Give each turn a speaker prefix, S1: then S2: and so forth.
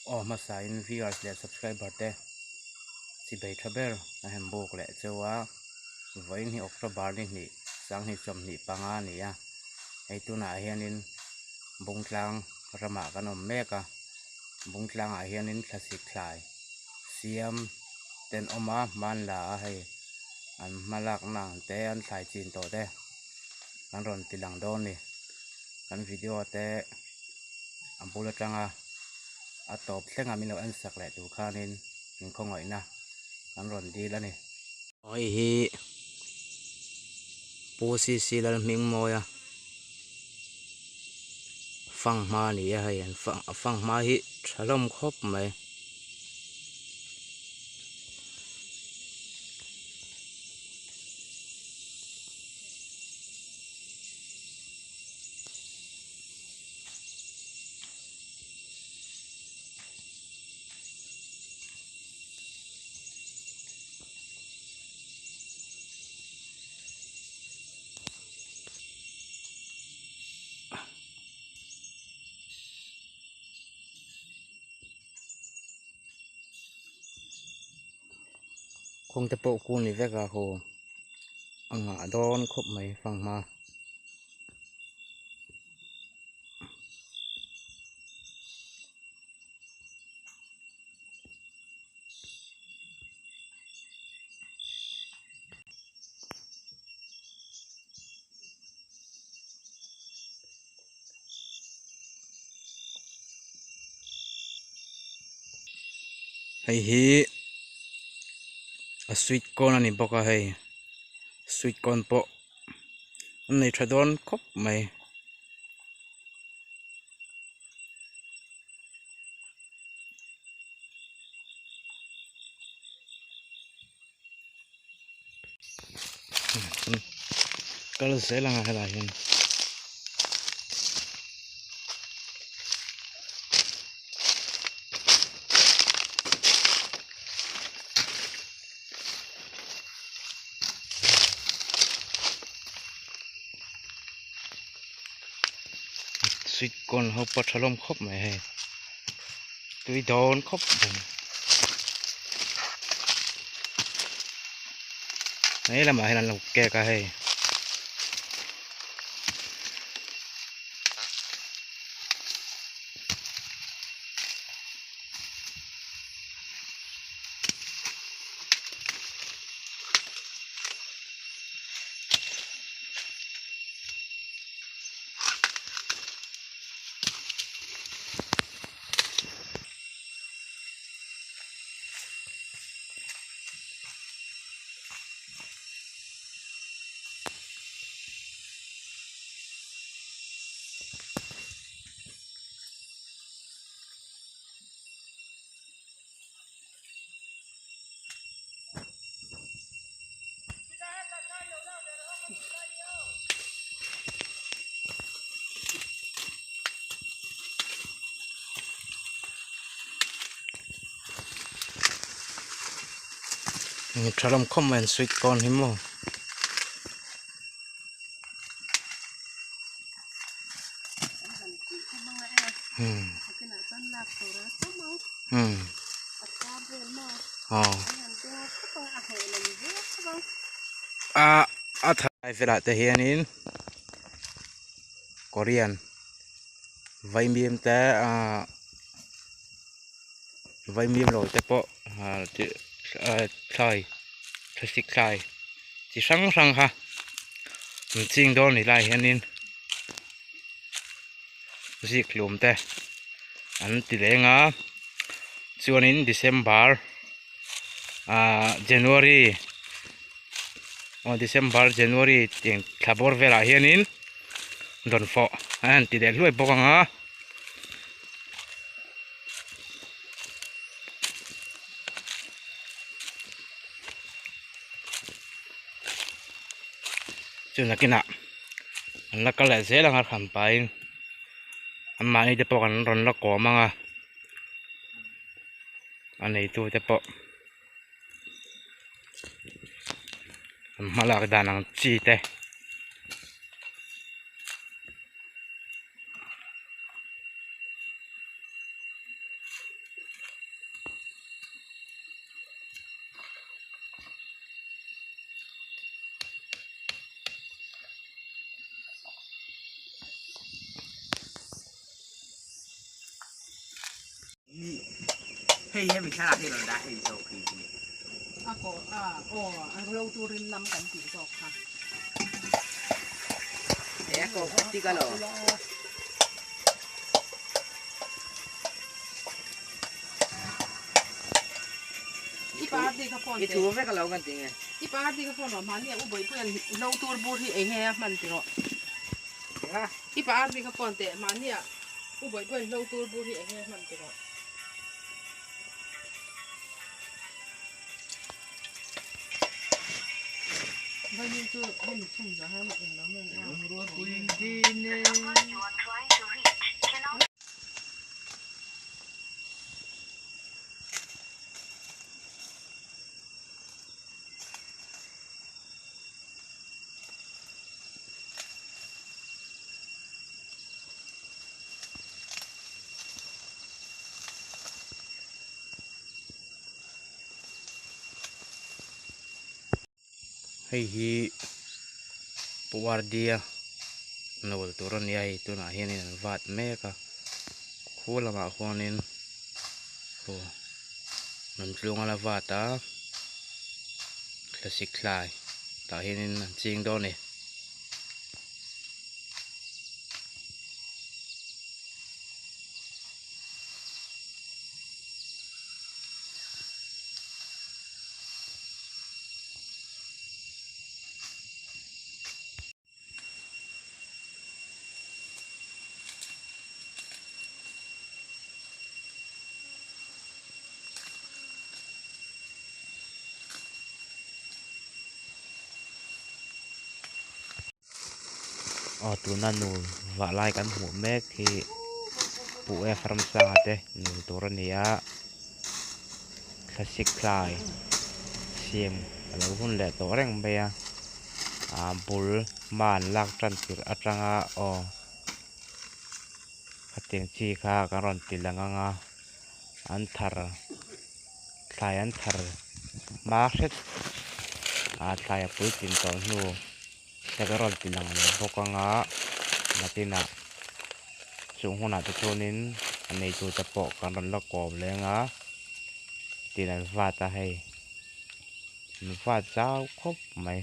S1: Aw hmasain viewers leh subscriber te chibei tha ber a hem buk leh cheu a, vawiin hi October ni hnih sanghnih sawmhnih panga a ni a, hei tunah hianin Bungtlang ramah kan awm mek a, Bungtlangah hianin thlasik thlai siam ten awm a hmanla a hei an hmalakna ang te an thlai chin tawh te kan rawn ti lang dawn a ni kan video te a bul atanga a tawp thleng a min lo en sak leh tur khanin min khawngaihna kan rawn dil a ni. Hei hi Pu CC Lalhmingmawia fanghma a ni a hei an fanghma hi tha hlawm khawp mai. Kawng te pawh kung ni vek a haw a ngah dawn khawp mai fanghma. Hei hi a sweet corn a ni bawk a hei sweet corn pawh an nei tha dawn khawp mai. Kal zel ang a helai hian. Sweet corn ho pawh tha hlawm khawp mai hei tui dawn khawp mai hei lamah hian an lo kek a hei. Tha lam khawp mai an sweet corn hi maw. A a thlai velah te hianin korean vaimim te ahh vaimim lo te pawh ahh thlai thlasik thlai chi hrang hrang kha an ching dawn a ni lai hianin zikhlum te an ti leng a chuanin December ah January aw December January tih thla bawr velah hianin dawnfawh an han ti leh hluai bawk ang a. Chu nakinah an la kal leh zel ang a hran pahin anmahni te pawh kan rawn la kawm ang a a neitu te pawh an hmalak dan ang chi te. Hei hemi thlalak hi rawn dah hei zawk hi hi.
S2: A kaw a aw a ro turin lam kan tih zawk kha.
S1: He a kaw kha tik alo.
S2: I party kha phone
S1: I thu vek alo kan ti nge.
S2: I party kha phone rawh mahni a u bawihpuian lo tur bur hi eng nge a hman ti rawh. I party kha phone teh mahni a U Bawihbawi hlo tur bur hi enge hman ti rawh. Vawiin chu hemi chhum zawh hian eng lo nge a.
S1: Hei hi Puardia nawl tur a nia hei tunah hianin an vat mek a khu lamah khuanin aw hnamtlung a la vat a thlasik thlai tah hianin an ching dawn a ni. Aw tuna nu vah lai kan hmuh mek hi Pu F Ramsanga te nul tur a ni a thlasik thlai siam a lo hun leh tawh reng mai a ah bul hma an lak tan tirh atanga aw khatiang chi kha kan rawn ti lang ang a an thar thlai an thar hma hret a thlai a puitlin tawh hnu te ka rawn ti lang leh bawk ang a nakinah chung hunah te chuanin a neitu te pawh kan rawn la kawm leng a tin an vat a hei an vat zau khawp mai.